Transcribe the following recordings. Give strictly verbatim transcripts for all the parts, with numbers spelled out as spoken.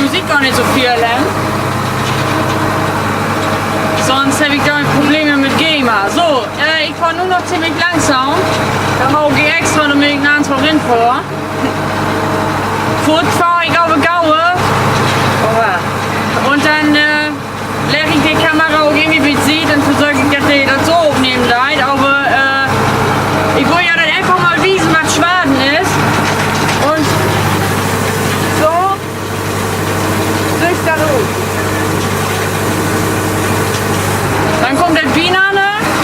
Musik gor nich so veel hebben. Sonst heff ik dor Probleme mit GEMA. So, äh, ik fahr nu noch ziemlich langsam. Dor maak ik extra noch mal en annern Rinfohr. Foort fahr ik aver gauer. Aver, un denn, äh, legg ik de Kamera ok irgendwie bi Siet un versöök ik, dat de dat so opnehmen deit. Aver, äh, ik wull ja dat eenfach mal wiesen, wat Swaden is. Un so süht dat ut. Denn kummt dat Wiehnachten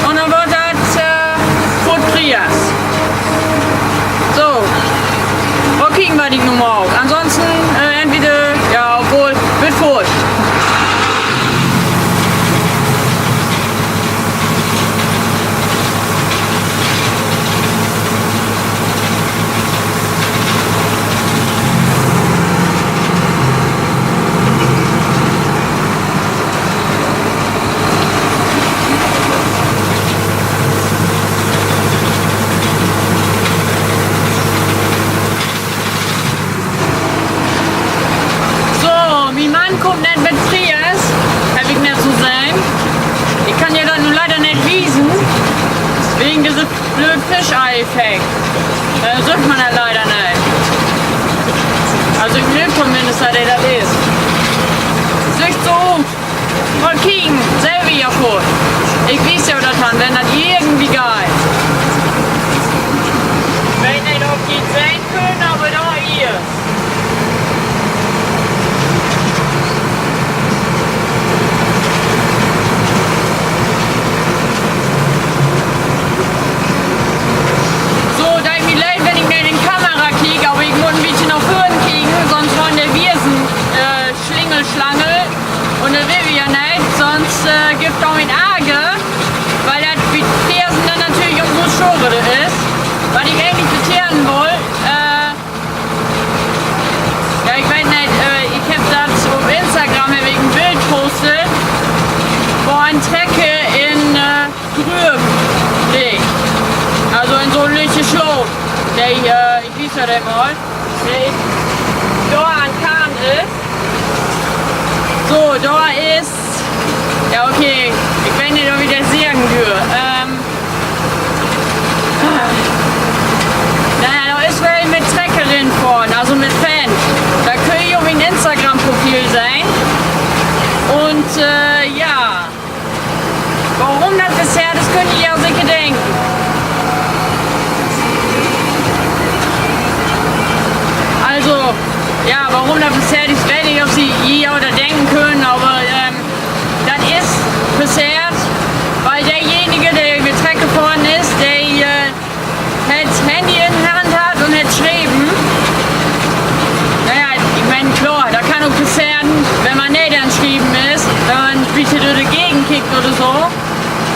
un denn word dat, äh, Fort Prias. So. Mal kieken, wat ik nu maak. Ansonsten, äh, entweder, ja, obwohl, bit foort. So, mien Mann kummt net mit Prias, heff ik net so sehn. Ik kann jo dat nu leider net wiesen, wegen disse blööd Fisheye-Effekt. Äh, süht man dat leider net. Also ik glööv tominnst, dat he dat is. Süht so ut. Mal kieken, sehn wi ja foort. Ik wies jo dat an, wenn dat irgendwie geiht. Ik weet net, of ji dat sehn köönt, aver dor is. So, deit mi leed, wenn ik net in Kamera kiek, aver ik mutt en bietje na vörn kieken, sonst warrt de Wiesen, äh, Slingelslangel. Un dat will wi ja net, sonst, äh, gifft dat mit Arger, wiel dat bi Wiesen denn natürlich umso schöner is. Wat ik egentlich vertellen wull, äh, ja, ik weet net, äh, ik heff dat op Instagram, heff ik en Bild postet, wo en Trecker in, äh, Grööv liggt. Also in so'n lüttje Sloot. De, äh, ik wies jo dat mal. De dor an Kant is. So, dor is, ja, okay, ik weet nich, of ik dat seggen dörv. Ähm, na ja, dor is well mit Trecker rinfohren, also mit Fendt. Dat köönt ji op mien Instagram-Profil sehn. Un, äh, ja. Worüm dat passeert is, köönt ji jo seker denken. Also, ja, worüm dat passeert is, weet ik nich, of ji jo dat denken köönt, aver, ähm, dat is passeert, wiel dejenige, de mit Trecker fohren is, de, äh, hett Handy in Hand hatt un hett schreven. Na ja, ik meen, kloor, dat kann ok passeren, wenn man neet an 't Schrieven is, wenn man en bietje dör de Gegend kiekt oder so.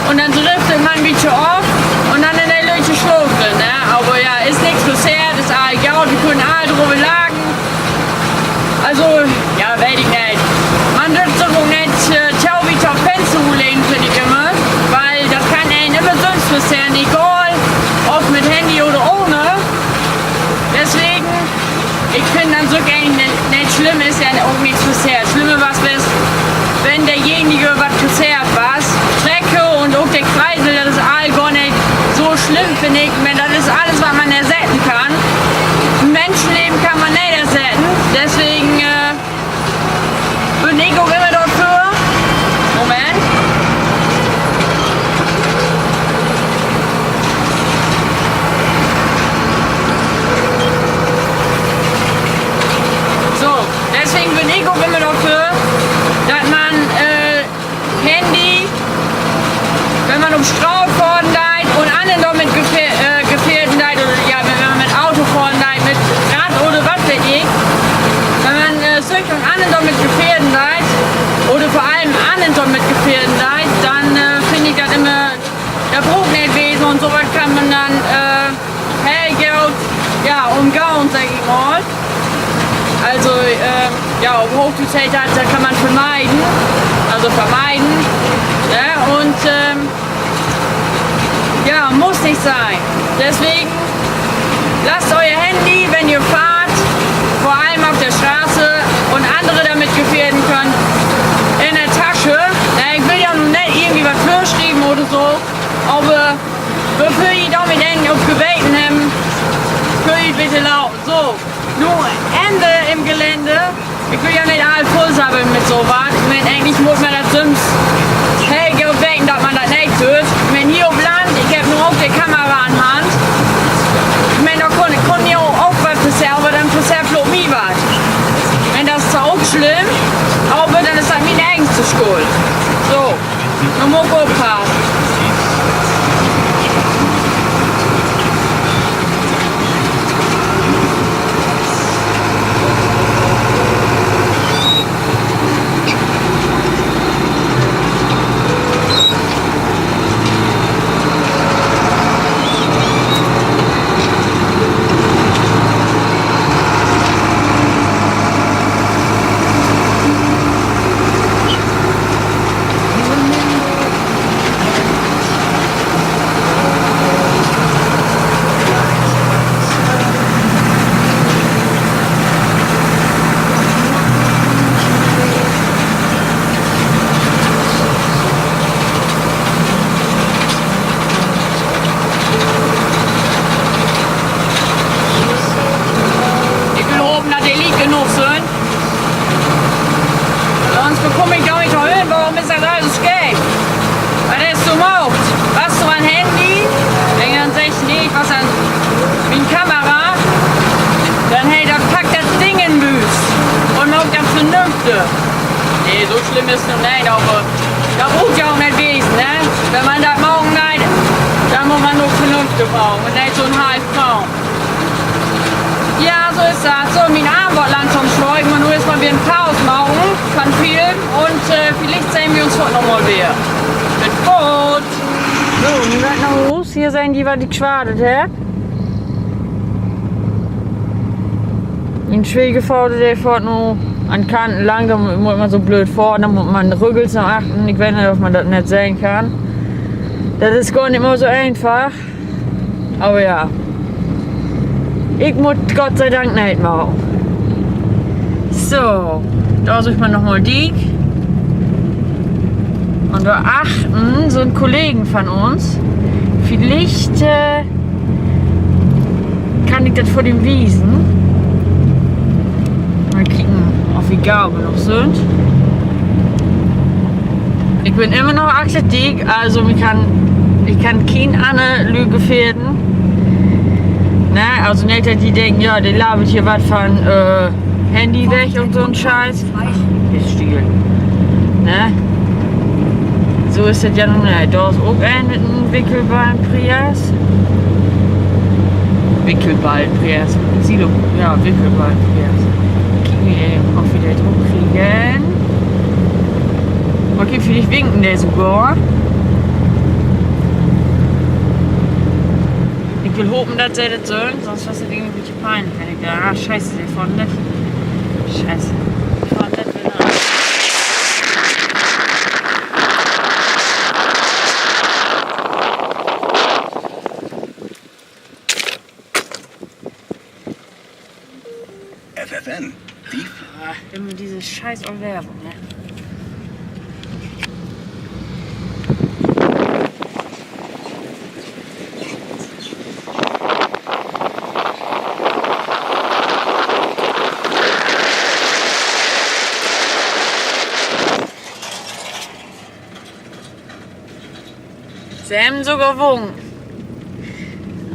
Un denn driftet man en bietje of un denn in de lüttje Sloot rin, ne? Aver ja, is nix passeert, is all goot, wi köönt all dröver lachen. Also, ja, weet ik neet. Man dröff sük ok neet, äh, to wiet ut 't Fenster lehnen, finn ik jümmer. Wiel dat kann een jümmer sülvst passeren, egal of mit Handy oder ohne. Deswegen, ik finn an sük egentlich neet, neet slimm, is ja ok nix passeert. Slimmer was west, wenn dejenige wat passeert was. Trecker un ok de Kreisel, dat is all gor neet so slimm, finn ik. Man dat is allens, wat man ersetten kann. En Minschenleven kann man neet ersetten. Deswegen, äh, bün ik ok jümmer dorför. Moment. So, deswegen bün ik ok jümmer dorför, dat man, äh, Handy, wenn man op Straat fohren deit un annern dormit gefähr-, äh, gefährden deit, oder ja, wenn, wenn man mit Auto fohren deit, mit Rad oder wat weet ik, wenn man, äh, sük un annern dormit gefährden deit, oder vör allem annern dormit gefährden deit, denn, äh, finn ik dat jümmer, dat bruukt neet wesen un so wat kann man denn, äh, heel goot, ja, umgahn, segg ik mal. Also, ähm, ja, op Hoochdüütsch heet dat, dat kann man vermeiden. Also vermeiden, ne? Un, ähm, ja, muss nich sein. Deswegen, lasst euer Handy, wenn ihr fahrt, vor allem auf der Straße und andere damit Links to Schuld. So, nu mutt ik oppassen. Ik will hopen, dat de liek genoog sünd. Sünst bekumm ik dor nich to hören, worüm is dat allens scheef? Wat hest du maakt? Wast du an Handy? Wenn ik denn segg, nee, ik was an mien Kamera, denn he, dat packt dat Ding in Buus un maakt dat vernünftig. Nee, so slimm is 't nu neet, aver dat mutt ja ok neet wesen, ne? Wenn man dat maken deit, denn mutt man ok vernünftig maken un neet so 'n half Kraam. Ja, so is dat. So, mien Arm warrt langsam swak, ik mutt nu eerst mal weer en Paus maken van Film un, äh, villicht sehn wi uns foort noch mal weer. Bit foort. So, nu geiht 't na Huus. Hier sünd de, wat ik swadet hebb. Mien Swiegervader, de fohrt nu an Kanten lang, dor mutt man so blööd fohren, dor mutt man rüggels na achtern. Ik weet nich, of man dat neet sehn kann. Dat is gor nich mal so eenfach. Aver ja. Ik mutt Gott sei Dank neet maken. So, dor süht man noch mal Diek. Un dor achtern sünd Kollegen van uns. Villicht, äh, kann ik dat vör dem wiesen. Mal kieken, of wi gau genoog sünd. Ik bün immer noch achter Diek, also mi kann, ik kann keen anner Lüüd gefährden. Ne, also neet, dat de denken, ja, de labert hier wat van, äh, Handy weg un so'n Scheiß. Is still. Ne? So is dat ja nu neet. Dor is ok een mit en Wickelballen-Prias. Wickelballen-Prias. Silo, ja, Wickelballen-Prias. Kieken wi even, of wi de rop kriegen. Okay, villicht winken de sogor. Ik will hopen, dat se dat sünd, sünst was dat irgendwie Peinlich, wenn ik dor, ah, Scheiße, de fohrt nich. Scheiße. De fohrt nich, wenn dor F F N. Ah, immer disse scheiß Werbung, ne? Se hebben sogor wunken.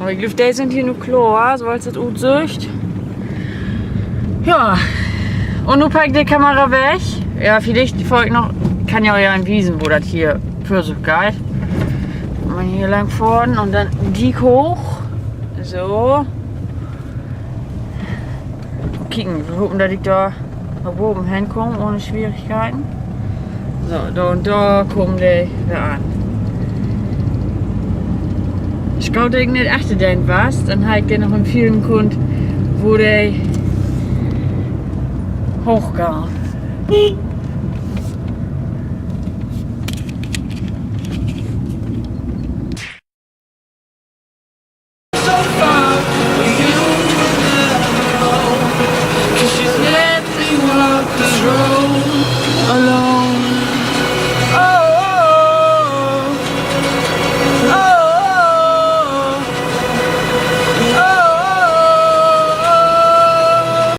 Aver ik glööv, de sünd hier nu kloor, so as dat utsücht. Ja, un nu pack ik de Kamera weg. Ja, villicht fohr ik noch, kann ja ok wiesen, wo dat hier vör sik geiht. Wenn man hier lang fohren un denn Diek hooch. So. Kieken, wi hopen, dat ik dor na boven henkaam ahn Swierigkeiten. So, dor un dor kaamt de weer an. Schaad, dat ik neet achter den was, denn harr ik den noch in Filmen kunnt, wo de hoochgeiht.